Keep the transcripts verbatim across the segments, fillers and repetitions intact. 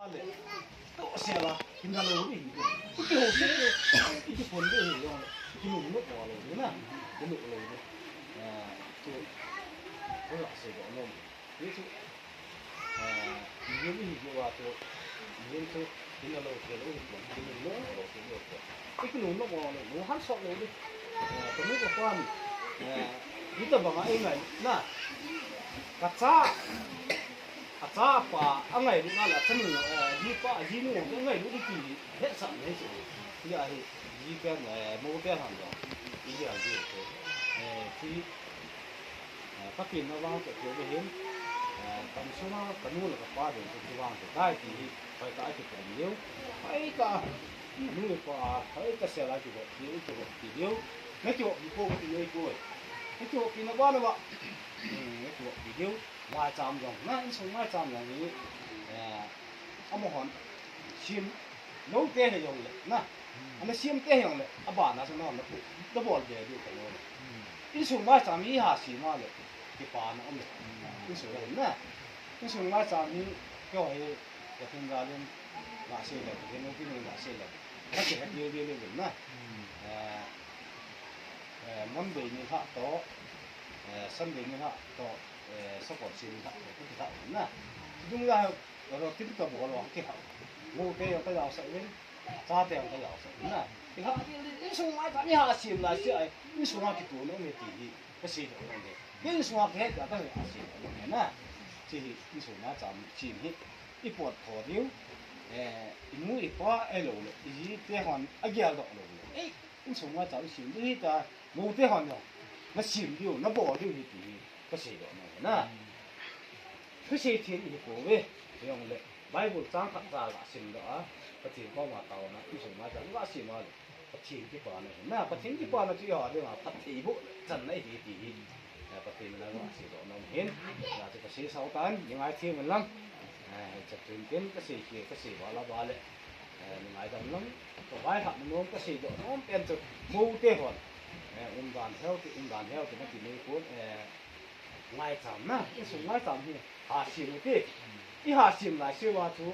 Ale, to sela, kinalo ni. Iti ho se, iti pon de hi yong. Kinu no ko lo ni na. Kinu lo ni. Ah, to. Ko la se do no. Ni to. Ah, ni ni ni wa to. Ni to. Kinalo ke lo ni. Kinu no ko lo ke lo. Ikinu no ko lo. No han so lo ni. Ah, to ni ko pan. Ah, ni to ba ma e ngai na. Ka cha. Achapa, angailut nale, achanu, eh, ajipa, ajinu, angailut iti, hetsah nei chu. Hia hi, ji pen, eh, mo pen han jong. Ijia ji chu. Eh, ti, eh, ka pen na vang chu chu hin. Eh, kam suna, kanu le kapa den chu chu vang chu. Dai ti hi, hoi ka ati pon liu. Hoi ka, nu pa, hoi ka sela ki bo, ti, ti bo, ti liu. Na ki bo, ki bo, ki nei ko. Na ki bo, ki na ba na ba. Hmm, na ki bo, ki liu. Maicham jong, na insung maicham jong hi, eh, amahon, sim, lou te he jong le, na, ana sim te he jong le, abana sa na, na pu, na bol be du ka no le. Insung maicham hi ha sim a le, kipana um le. Insung le na, insung maicham hi, kyo he, ka thung ga len, na se le, ke no ki no na se le. Ka ke ha dio dio le na. Eh, eh, Monday ni ha to, eh, Sunday ni ha to, eh, Sakonsi ni ha to, ki ha na. Dung la, ro tin ka bol wa ki ha. Mo te yo ka ya sa len, cha te yo ka ya sa na. Ki ha, insung maicham hi ha sim la si ai, insung a ki tu no me ti hi, ka si do no de. Insung a ki he ka ka ha sim no me na. Ti hi, insung maicham sim hi. I pot kho diu, eh, i nu i pa e lo le, i ji te hon a gial do lo le. Ei, insung maicham sim diu hi ta, mo te hon jong, na sim diu, na bol diu hi ti hi, ka sei do no na. Ka sei thei hi ko ve, jong le, Bible chang khat cha ga sim do a, Pathen koma taona, insung maicham ga sim a le. Pathen kipana hi. Na, Pathen kipana chu iha dinga phatthei boh channa ihi ti hi. Eh, Pathen in ana sei doh nom hin. Na chu ka sei sao tan, ni ngai thim lang. Eh, cha tun ken ka sei ke, ka sei ba la ba le. Eh, ni ngai dam lang. Ka vai ha nom ka sei doh nom pen chu mo te hon. Eh, um dan heu ti, um dan heu ti na ti nei ko, eh, Ngaicham na, insung ngaicham hi, hasim u ti. I hasim lai siu a chu,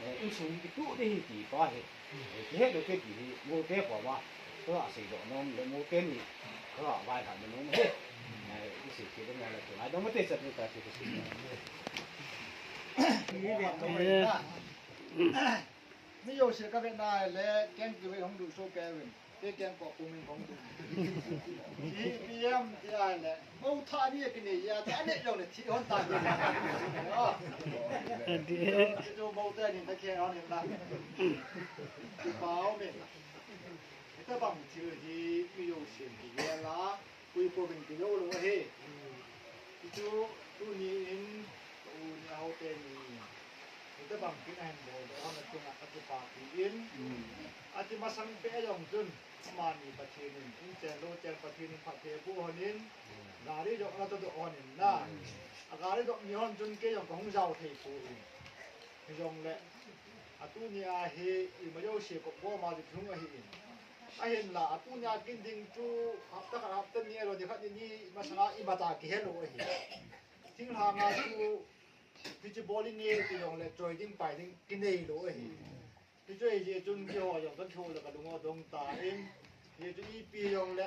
eh, insung kituh ding hi ti pa hi. Eh, kihet u ti ti hi, mo te koma, ka sei doh nom le mo te ni, ka vai khat nom hi. Eh, i sei kit ding le, ngai dong mo te chat ni ta ti ka sei. Mi jouse ka ve na le, keng kive hung du so pe ven. Te keng ko pu min kong tu. Ti P M ti a le. Mo tha ni ki ni ya, ta ne jong le thi hon ta ni. Ah. Ti tu mo te ni ta khe hon ni la. Ti pa o me. Ti ta bang ti hi mi jouse ki ya la. Pui po vin ti lo lo he. Ti chu tuni in, tuni a ho te ni. Ti ta bang kin a hin bol do, hon a tung a, a ti pa ti in. A ti masang pe jong chun, amani Pathen in, in chen lo chen Pathen in phatthei boh hon in, gari jong ana to doh hon in na. A gari doh mi hon chun kei jong ka hung jao thei poi. Hi jong le, a tuni a hi, i ma jouse ko, ko ma di thung a hi in. Ahinla, a tuni a kin ding chu, hapta khat, hapta ni, alo ni khat ni, ni masanga i mata kihe lo ahi. Thinglhang a chu, hiche bol inge ti jong le, choi ding, pai ding, kinei lo ahi. Hiche jeh chun keiho jong kan thu le ka lung u dong ta in. Hiche ipi jong le,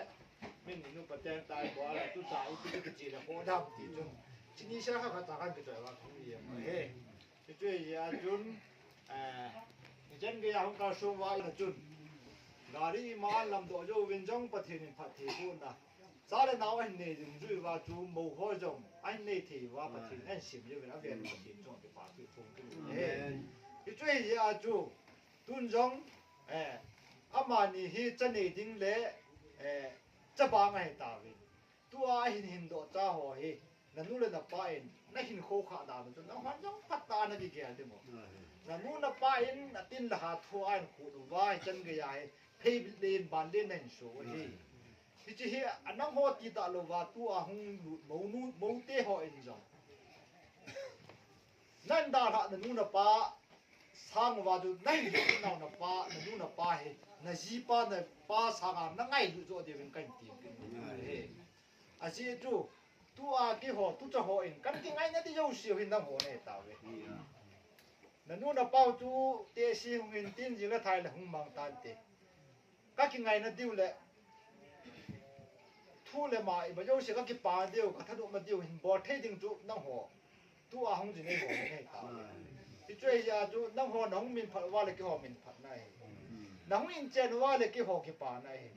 min nu pa teng tai bol a, tu ta, ipi tu kiche le, ko dam ti chun. Chini sa kha kha ta kan kichoi va thong ni ahi. Hiche jeh a chun, eh, nichan gei a hung kalsong uva chun, gari ima lamdoh jouvin jong Pathen in phatthei bohna. Cha le nao ahin nei ding jui uva chu mo ho jong ahin nei thei uva Pathen in ahin sem jouvin avel Pathen chunga kipa thu thum kit u. Amen. Hiche jeh a chu, tun jong, eh, amani hi cha nei ding le, eh, cha bang ahi tauvin. Tua hin hin doh cha ho hi, na nu le na pa in, na hin kho kha dan u chu, nangho jong phatah a na kigel ding u. Na nu na pa in, na tin le ha thu a hin khu uva, hichan gei a hi, phei len ban len na hin so u ahi. Hiche hi, a nangho ti ta lou va, tua hung lut mo nu, mo te ho in jong. Nan dalhah na nu na pa sang uva chu, na hin nao na pa, na nu na pa hi, na jipa na pa sanga na ngailut joh diuvin kahin ti kit u ahi. Ajeh chu, tua keiho, tucha ho in, kan kingaina ding jouse u hin nangho nahi tauve. Nanu napa chu tesi hung hin tin, jing le thai le hung mang tan te. Ka kingaina diu le thu le ma iba jouse ka kipa diu, ka thanop ma diu hin bol thei ding chu nangho. Tua hung jing eiho hi ta. Hichu ahia chu nangho na hung min phat uva le keiho min phat na hi. Na hung inchen uva le keiho kipa na hi.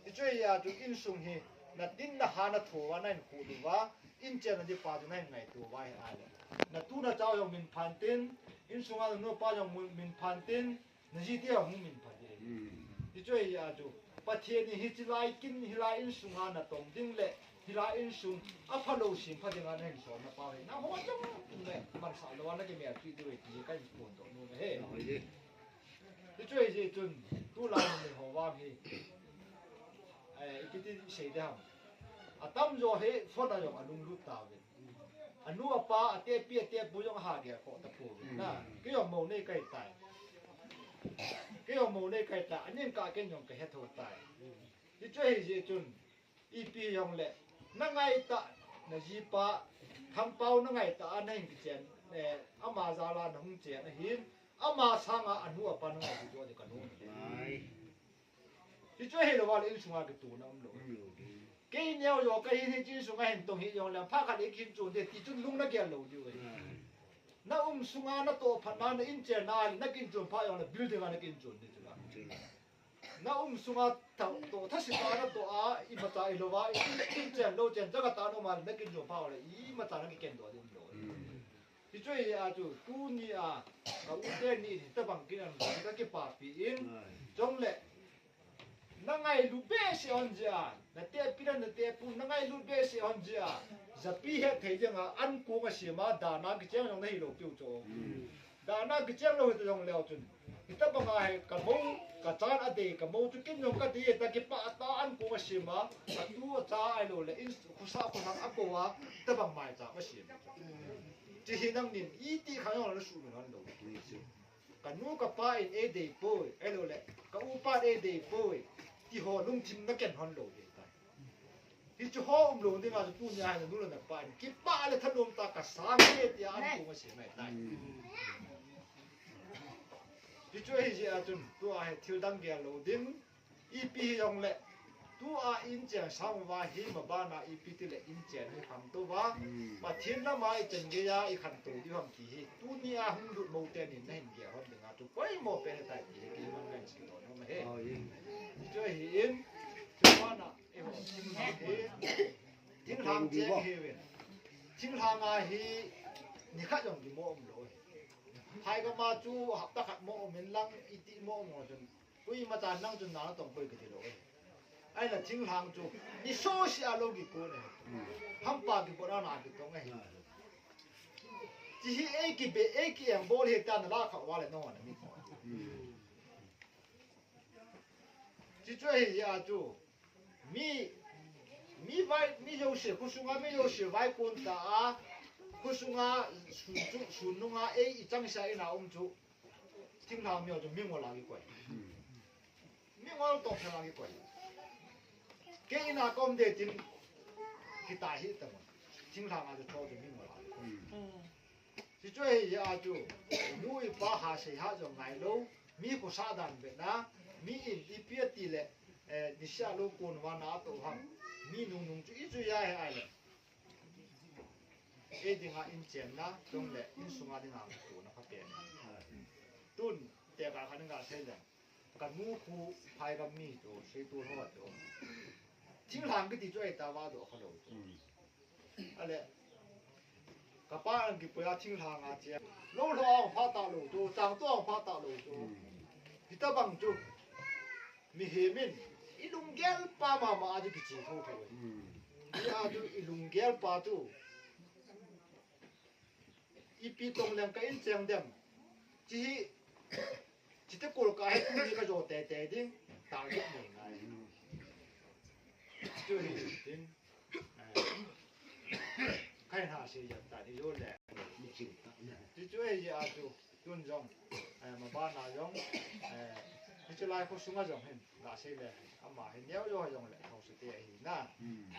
Hichu ahia chu insung hi na tin na ha na tho uva, na hin khu uva, inchen na di pa chu na hin ngaito uva hi ai le. Na tu na chao jong min phat tin, insunga na nu pa jong min phat tin, na ji te hung min phat ding. Hichu ahia chu Pathen in hichi lai kin, hilai insunga na tong ding le hilai insung a phalou sim pha dinga na hin sol na pa hi. Nangho jong le man sa lou a na kimel pi diu ti ka hin phondoh nom e. Hichu ahi jeh chun, tulai ni ho vang hi, eh, ipi ti sei ding ham. Atamjo hi phone a jong alunglut tauve. Anu apa, atepi, atepu jong aha gel kho tapouve. Na, kei jong mou nei kahi tai. Kei jong mou nei kahi tai. Aning kah ken jong kahe thou tai. Hichu ahi jeh chun, ipi jong le, na ngaitah, na jipa, Thangpao na ngaitah a na hin kichen, eh, ama jal a na hung chen ahin, ama sanga anu apa na ngaito ding ka nom e. Hichu ahilou va le insunga kitohna umlou. Kei neo jo kahin, hiche insunga hin tong hi jong le, phat khat le kin chun de ti chun lung na gel lou diu ahi. Na um sunga na toh phat na, na inchen na, na kin chun phat jong le building a na kin chun ding chu la. Na um sunga toh, toh thase tah a na toh a, imacha ilou va, i, inchen lou chen, jaga tah a na um a le na kin chun phat le, imacha na kiken doh ding umlou. Hichu ahia chu, tuni a, ka u teni in, hitobang kin an, ka kipapi in, chule, na ngailut behseh hon jeh a, na tepi le na tepu, na ngailut behseh hon jeh a, japi hetthei dinga, ankong a sem a, dan a kicheng jong na hilou piu chu. Dan a kicheng lou hita jong leu chun, hitobang a hi ka mou, ka chan adei, ka mou chu kin jong kadei, ta kipah tah a ankong a sem a, atu acha ahilou le, in, khosa, khosang akou a, hitobang maicham asem. Hiche hi nangnin iti kha jong na suhmil hon lou. Ka nu ka pa in eidei poi, ahilou le, ka u pa in eidei poi, ti ho lungthim na ken hon lou ding tai. Hichu ho umlou dinga chu tunia hi na nu le na pa in kipah le thanom tah a ka sang e tia ankong a sem ahitai. Hichu ahi jeh a chun, tua hi thil dang gel lou ding, ipi hi jong le, tua inchen sang uva hi mabana ipi ti le inchen hi khangtou va, Pathen lama ichan geiya ikhantou diu ham ti hi, tunia hung lut mou tenin na hin gel hon dinga chu poimo pen ahitai ti hi keiman kahin seidoh nom ahi. Hichu ahin, chubana, eiho, thinglhang hi, thinglhang cheng hiuvin. Thinglhang a hi, nikhat jong kimo umlou ahi. Phaigam a chu hapta khat mo um in lang, iti mo um chun, koimacha nang chun na natong poi kati lou ahi. Ahina thinglhang chu, ni sohseh a lou kikon ahi. Hampa kibol a na kitong ahi. Hiche hi ei kibe, ei ki-engbol hi tia na la kha uva le nangho na mit mo. Hichu ahi jeh a chu, mi, mi vai, mi jouse, khosunga mi jouse vaikon tah a, khosunga sun chu, sun nunga ei ichangseh a in a um chu, thinglhang mi ho chu mingol a kikoi. Mingol toh thenga kikoi. Kei in a ka um ding tin, kitai hih ta mo. Thinglhang a chu cho chu mingol a kikoi. Hichu ahi jeh a chu, nu ipa hasei hat jong ngailou, mi khosah dan vetna, mi in ipi ati le, eh, niseh a lou kon uva na atoh ham, mi nungnung chu ijui a hi ahile. Ei dinga inchenna, chule insunga dinga kitohna phapen. Tun, tekah khat in gasei leng. Ka nu khu Phaigam mi chu, Seitol ho chu. Thinglhang kiti chu ahitah a doh khalou chu. Ale, ka pa an kipui a thinglhang a che. Lou lhou a pha talou chu, changtou a pha talou chu. Hitobang chu. Mihem in, ilunggel pa mama a chu kiche thou thou. Hia chu ilunggel pa chu. Ipi tong leng ka incheng dem. Hiche hi, chite kol ka hi tuni ka jo teitei ding, target nei ngai. Chu hi tin, eh, ka hin hasei jep ta di jo le. Hichu ahi a chu, tun jong, eh, mabana jong, eh, hiche lai khosunga jong hin, gasei le, ama hi neo jo jong le, haosa te ahi na.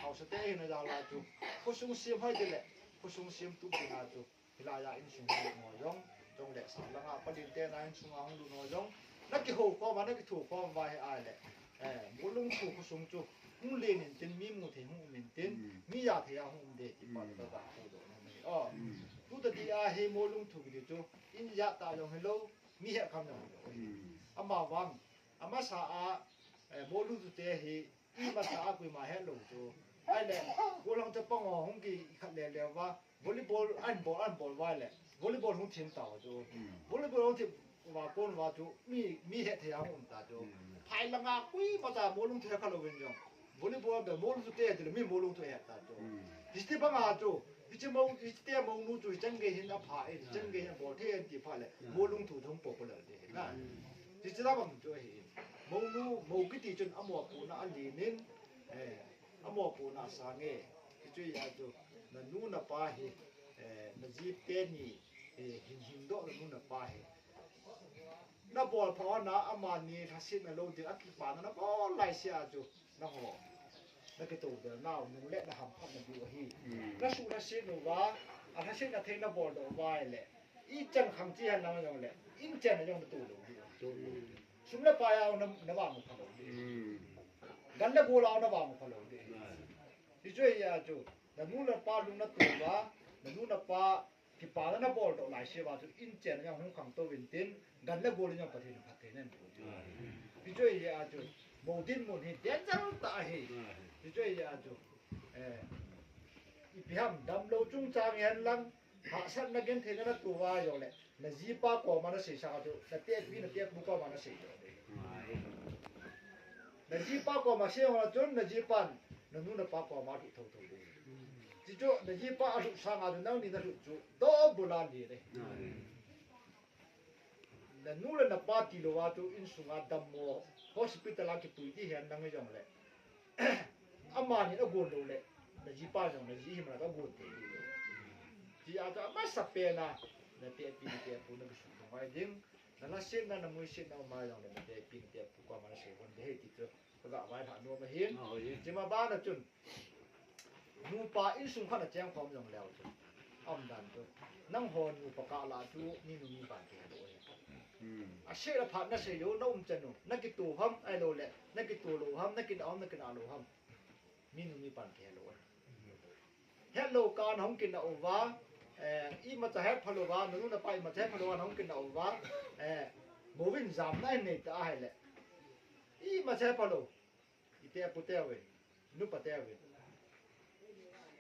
Haosa te ahi na jal a chu, khosung sem hoi ti le, khosung sem tup dinga chu, hilai a insung ho jong, Jong le sa langa palin te na insunga hung lut ho jong, na kihou khom uva, na kitho khom uva hi ahile, eh, Molungthu khosung chu hung len intin, mi mu thei hung um intin, mi ja thei a hung um ding ti pa le ka ga kho doh nom ahi. Oh, tu ta dia hi Molungthu kiti chu in ja ta jong hilou, mi het kham jong hilou ahi. Ama vang, amasa a, eh, Molungthu te hi, imasa a koima het lou chu. Ahile, golhang chapang ho hung kikhat le le uva, volleyball ahin bol, ahin bol uva le, volleyball hung thim tau chu. Volleyball hung thim uva kon uva chu, mi, mi het thei a hung um ta chu. Phai langa koimacha Molungthu het kha louvin jong, volleyball beh Molungthu te ti le, mi Molungthu het ta chu. Hiche banga chu, hiche mo, hiche te mounu chu, hichan gei hin apha e, hichan gei hin abol thei e ti phat le, Molungthu thum popular te hi na. Hiche la bang chu ahi. Mounu, mou kiti chun amopohna alen in, eh, amopohna asang e. Hichu hia chu, nanu napa hi, eh, naji teni, eh, hin hing doh nanu napa hi. Nabol pha hon a amani lhasetna lou ding, akipana nabol laisea chu, nangho, nakitoh del nau, nung le na hamphatna diu ahi. Nasuh lhaset uva, alhasetna thei nabol doh uva ahile, ichan khang chi hen lang jong le, in chenna jong natoh lou diu. Sum le pai a na, navang u phalou ding. Gan le gol a navang u phalou ding. Hichu hia chu, nanu napa lung natoh uva, nanu napa kipana nabol doh laisea chu, in chenna jong hung khangtou intin, gan le gol in jong Pathen in phatthei nahin boh diu. Hichu hia chu, mou dinmun hi danger tah ahi. Hichu hia chu, eh, ipi ham, damlou chungchang hen lang, hahsatna gentheina natoh uva jongle, najipa koma nasei sanga chu, natehpi, natehpu koma nasei doh ding. Najipa koma sei jongle chun, najipan nanu napa koma alhuh thouthou ding. Chuchu najipa alhuh sanga chu nangni nalhuh chu double a len e. Nanu le napa tilouva chu insunga dammo, hospital a kipui ding hen lang hijongle, amani agon loule, najipa jong naji himna agon thei ding. Hijeh a chu amasapen a, natehpi natehpu nakisuhthang ngai ding, nalhasetna namuisetna um a jongle natehpi natehpu koma nasei hon ding ahi ti chu kagah vailhah nom ahin. Chima bana chun, nupa insung khat a chengkhom jongleu chun, aumdan chu, nangho nupa kah lah a chu minu mipan kihelou ahi. Asei le phat nasei u, naumchan u, nakitoh ham ahiloule nakitoh lou ham, nakinah ham, nakinah lou ham, minu mipan kihelou ahi. Hetlou kah a nahung kinah uva, eh, imacha hetphalouva, nanu napa imacha hetphalouva nahung kinah uva, eh, mouvin jamna hin neitah ahile, imacha hetphalou, itehpu teuvin, nupa teuvin,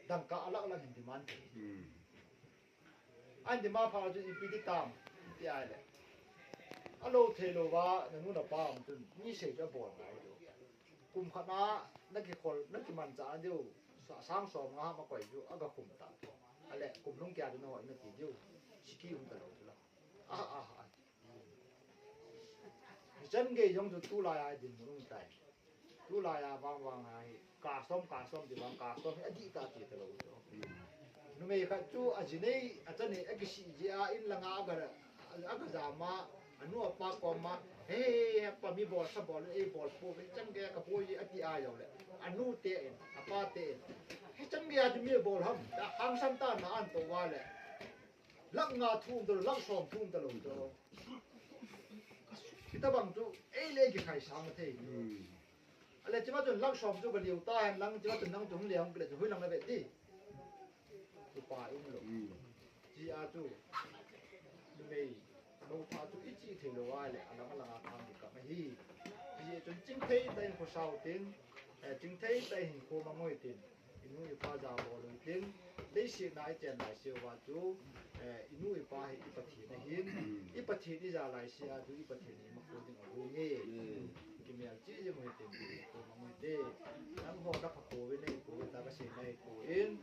dangka alak lang hin demand thei. Ahin demand phat chun ipi ti tam, ti ahile, alou theilouva nanu napa um chun mi sei chu abol ngai diu. Kum khat a nakikhol, nakimanchah diu, sang som nga ham akoi diu, agakhum ta. Ale kum lhung keiya chu nangho in nati diu, siki um talou chu la. Hichan gei jong chu tulai a dinmun um tai. Tulai a vangvang a hi, ka som, ka som ti vang, ka som hi adihtah ti talou chu. Numei khat chu aji nei, acha nei, akisih jeh a in langa aga, aga jam a, anu apa koma, he, he, he, pa mi bolsa bol, eibolpouve, hichan gei a kaboi e ati a jongle, anute in, apate in, hichan gei a chu mi bol ham, hangsan tah a na ahin tou uva le, lakh nga thu um talou, lakh som thu um talou chu. Hitobang chu eile kikhaisang thei. Ale chima chun lakh som chu kaliu tahen lang, chima chun nang chu hung le hung kile chu hoilang navet di. Tupa umlou. Hijeh a chu, numei, moupha chu ichih theilou ahile alang alang a khang kikap ahi. Hijeh chun chingthei tah in khosao tin, eh, chingthei tah in hinkho mang u hitin, inu ipa jabol u hitin, leiset a ichen laiseuva chu, eh, inu ipa hi i Pathen ahin, i Pathen ija laisea chu i Pathen hi imakho ding ahi nge. Kimelchih jing u hitin, hinkho mang u hite. Nangho naphapouve, nahimpouve tia kasei nahipoi.